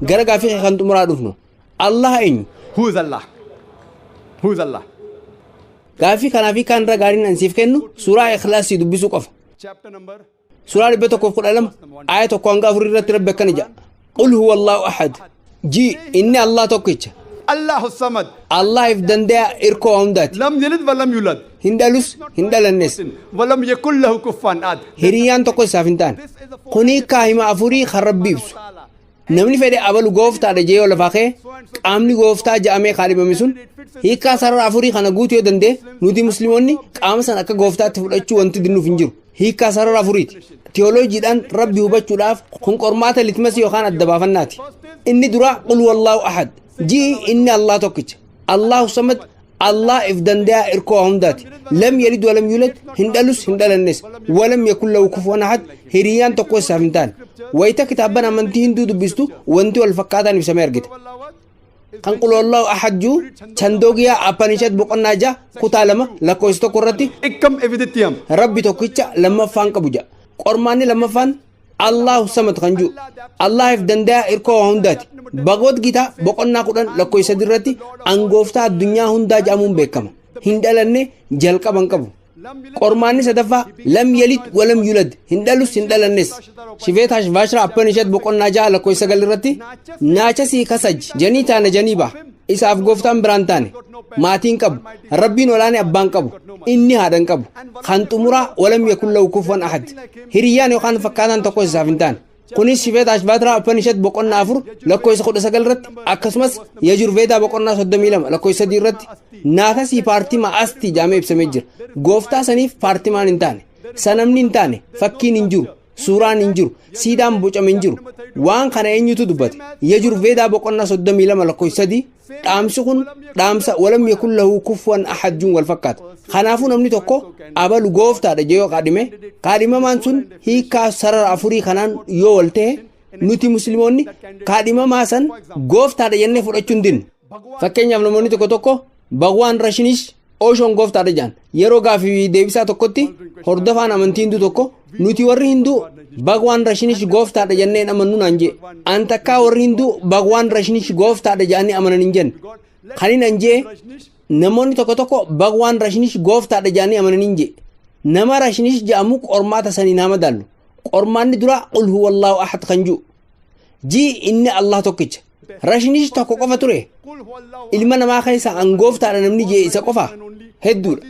Gara gaafii kan xumuraa dhufnu. Allah eenyu? Who is Allah? Who is Allah? Gaafii kanaa fi kaan irra gaariin an siif kennu suuraa Ikhlaasii dubbisuu qofa. Chapter number Suuraa 112 aaya 1 hanga 4 irratti Rabbi akkana jedha: قل هو الله أحد. Ji, inni Allah tokkicha. الله الصمد. Allah if danda'a, irkoo waa hundaati. لم يلد ولم يولد. Hin dhalus, hin dhalannes. ولم يكن له كفوا أحد. Hiriyyaan tokko isaaf hin taane. Kuni kaahima afurii kan Rabbi ibsu. Namni fedhe abalu gooftaadha jee yoo lafaa ka'e, qaamni gooftaa ja'amee kaadhimame sun hiikkaa sarara afurii kana guutuu yoo danda'e, nuti Musliimoonni qaama san akka gooftaatti fudhachuu wanti dinnuuf hin jiru. Hiikkaa sarara afuriiti. Tiyooloojiidhaan Rabbi hubachuudhaaf kun qormaata litmasii yookaan adda baafannaati. Inni dura قل هو الله أحد. Ji'i, inni Allah tokkicha. الله الصمد, Allah if danda'a, irkoo waa hundaati. لم يلد ولم يولد, hin dhalus, hin dhalannes. ولم يكن له كفوا أحد, hiriyyaan tokko isaaf hin taane. Wayita kitaabban amantii Hinduu dubbistu wanti wal fakkaataan ibsamee argita. Kan قل هو الله أحد juu Chandogya Upanishad boqonnaa 6 kutaa 2 lakkoofsa 1 irratti एकम एव द्वितीयम. Rabbi tokkicha, lammaffaan qabu jedha. Qormaanni lammaffaan الله الصمد kan jiru. Allah if danda'a, irkoo waa hundaati. Bhagavad Gita boqonnaa 10 lakkoofsa 3 irratti angooftaa addunyaa hundaa jedhamuun beekama. Hin dhalanne, jalqaban qabu. Qormaanni sadaffaa لم يلد ولم يولد, hin dhalus, hin dhalannes. Shvetashvatara Upanishad boqonnaa 6 lakkoofsa 9 irratti न चास्य कश्चिज् जनिता न जनिभः, isaaf gooftaan biraan taane, maatiin qabu, Rabbiin olaane abbaan qabu, inni haadhan qabu. Kan xumuraa ولم يكن له كفوا أحد, hiriyyaan yookaan fakkaataan tokko isaaf hin taane. Kunis Shvetashvatara Upanishad boqonnaa 4 lakkoofsa 19 irratti, akkasumas Yajurveda boqonnaa 32 lakkoofsa 3 irratti न तस्य प्रतिमा अस्ति jaamee ibsamee jira. Gooftaa saniif paartimaan hin taane, sanamni hin taane, fakkiin hin jiru, suuraan hin jiru, siidaan bocame hin jiru. Waan kana eenyutu dubbate? Yajurveedaa boqonnaa 32 lakkoofsa 3. Dhaamsi kun dhaamsa ولم يكن له كفوا أحد juun wal fakkaata. Kanaafuu namni tokko abalu gooftaadha jee yoo kaadhime, kaadhimamaan sun hiikkaa sarara afurii kanaan yoo wal ta'e, nuti Musliimoonni kaadhimamaa san gooftaadha jennee fudhachuu hin dinnu. Fakkeenyaaf, namoonni tokko tokko Bhagwan Rajneesh, Oshoon gooftaadha jedhan. Yeroo gaafii deebisaa tokkotti hordofaan amantii Hinduu tokko, "Nuti warri Hinduu Bhagwan Rajneesh gooftaadha jennee hin amannu" naan jee. An takkaa warri Hinduu Bhagwan Rajneesh gooftaadha jedhanii amanan hin jenne. Kanin an jee, namoonni tokko tokko Bhagwan Rajneesh gooftaadha jedhanii amanan hin jee. Nama Rajneesh jedhamu qormaata sanii nama madaallu. Qormaanni dura قل هو الله أحد kan jiru. Jii, inni Allah tokkicha. Rajneesh tokko qofa ture? Ilma namaa keessa an gooftaadha namni jee isa qofa? Hedduudha.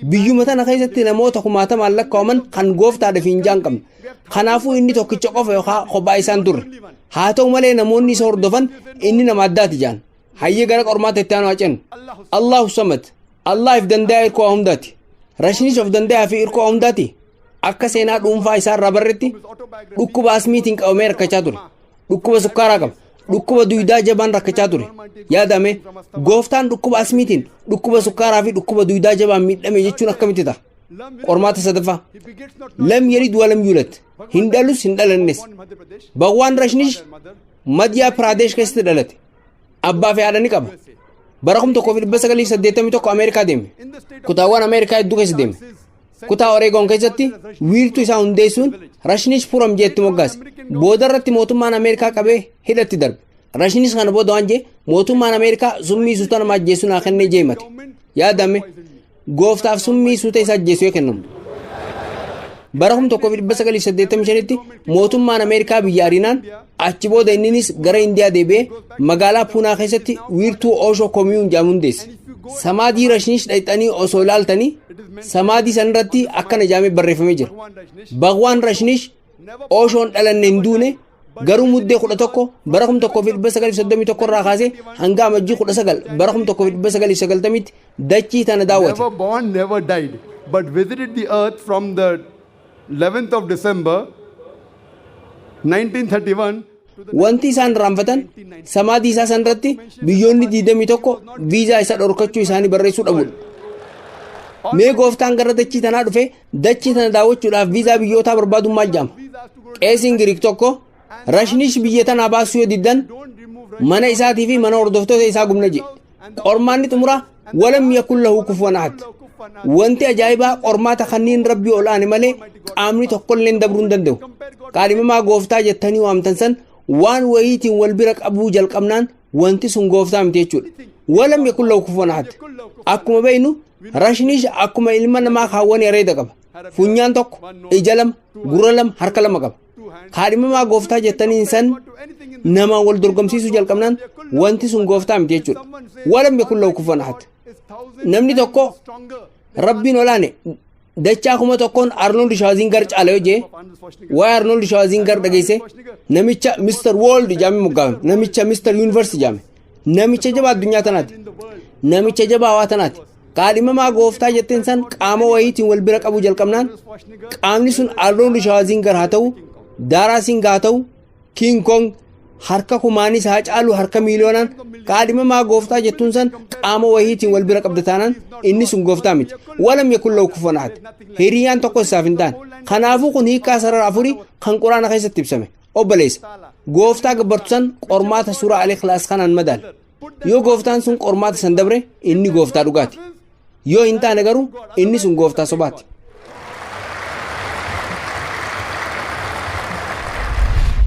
Biyyuma tana keessatti namoota kumaatamaan lakkaa'aman kan gooftaadha fi hin jaan qabne. Kanaafuu inni tokkicha qofa yookaan kophaa isaan turre. Haa ta'u malee, namoonni isa hordofan inni nama addaati jaan. Hayyee, gara qormaata itti aanu haa ceenu. الله الصمد, Allah if danda'a, irkoo waa hundaati. Rajneesh of danda'a fi irkoo waa hundaati. Akka seenaa dhuunfaa isaa irraa barretti, dhukkuba asmiitiin qabamee rakkachaa ture. Dhukkuba sukkaaraa qaba. Dhukkuba duydaa jabaan rakkachaa ture. Yaadame, gooftaan dhukkuba asmiitiin, dhukkuba sukkaaraa fi dhukkuba duydaa jabaan miidhame jechuun akkamitti ta'a? Qormaata sadaffaa لم يلد ولم يولد, hin dhalus, hin dhalannes. Bhagwan Rajneesh Madhya Pradesh keessatti dhalate. Abbaa fi haadha ni qaba. Bara 1981 Ameerikaa deeme. Kutaawwan Ameerikaa hedduu keessa deeme. Kutaa Oreegoon keessatti wiirtuu isaa hundeessuun Rajneeshpuram jeetti moggaase. Booda irratti mootummaan Ameerikaa qabee hidhatti darbe. Rajneesh kana booda waan jee, mootummaan Ameerikaa summii suuta nama ajjeessu naa kennee jee himate. Yaadame, gooftaaf summii suuta isa ajjeessu yoo kennamu. Bara 1985tti mootummaan Ameerikaa biyya ariinaan, achi booda inninis gara Indiyaa deebi'ee magaalaa Puunaa keessatti wiirtuu Osho Commune jedhamu hundeesse. Samaadii Rajneesh dhaqxanii osoo ilaaltanii, samaadii sanarratti akkana jedhamee barreeffamee jira: "Bhagwan Rajneesh Oshoon dhalanne, hin duune, garuu Muddee 11 bara 1931 irraa kaasee hanga Amajjii 19 bara 1990tti dachii tana daawwate." Never born, never died, but visited the earth from the 11th of December 1931 to the Wanti isaan irraanfatan, samaadii isaa sanarratti biyyoonni 21 viizaa isa dhorkachuu isaanii barreessuu dhabudha. Mee gooftaan gara dachii tanaa dhufe dachii tana daawwachuudhaaf viizaa biyyootaa barbaaduu maal jedhama? Qeesiin Giriik tokko Rajneesh biyya tanaa baasuu yoo diddan mana isaatii fi mana hordoftoota isaa gubna jedhe. Qormaanni xumuraa ولم يكن له كفوا أحد. Wanti ajaa'ibaa, qormaata kanneen Rabbii ol aane malee qaamni tokkolleen dabruu hin danda'u. Kaadhimamaa gooftaa jettanii waamtan san Waan wayiitiin wal bira qabuu jalqabnaan wanti sun gooftaa miti jechuudha. ولم يكن له كفوا أحد. Akkuma beeknu, Rajneesh akkuma ilma namaa kaawwan areeda qaba. Funyaan tokko, ija lama, gurra lama, harka lama qaba. Kaadhimamaa gooftaa jettaniin san namaan wal dorgomsiisuu jalqabnaan wanti sun gooftaa miti jechuudha. ولم يكن له كفوا أحد. Namni tokko Rabbiin olaane dachaa 1000n Arnold Schwarzenegger caala yoo jee, waa'ee Arnold Schwarzenegger dhageesse, namicha Mister World jaame moggaafame, namicha Mister Universe jaame, namicha jabaa addunyaa tanaati, namicha jabaa waa tanaati. Kaadhimamaa gooftaa jetteen san qaama wayiitiin wal bira qabuu jalqabnaan, qaamni sun Arnold Schwarzenegger haa ta'u, Dara Singh haa ta'u, King Kong, harka kumaanis haa caalu, harka miiliyoonaan, kaadhimamaa gooftaa jettuun san qaama wayiitiin wal bira qabda taanaan inni sun gooftaa miti. ولم يكن له كفوا أحد. Hiriyaan tokko isaaf hin taane. Kanaafuu kun hiikkaa sarara afurii kan Quraana keessatti ibsame. Obboleessa, gooftaa gabbartu san qormaata suuraa Al-Ikhlaas kanaan madaal. Yoo gooftaan sun qormaata san dabre, inni gooftaa dhugaati. Yoo hin taane garuu inni sun gooftaa sobaati.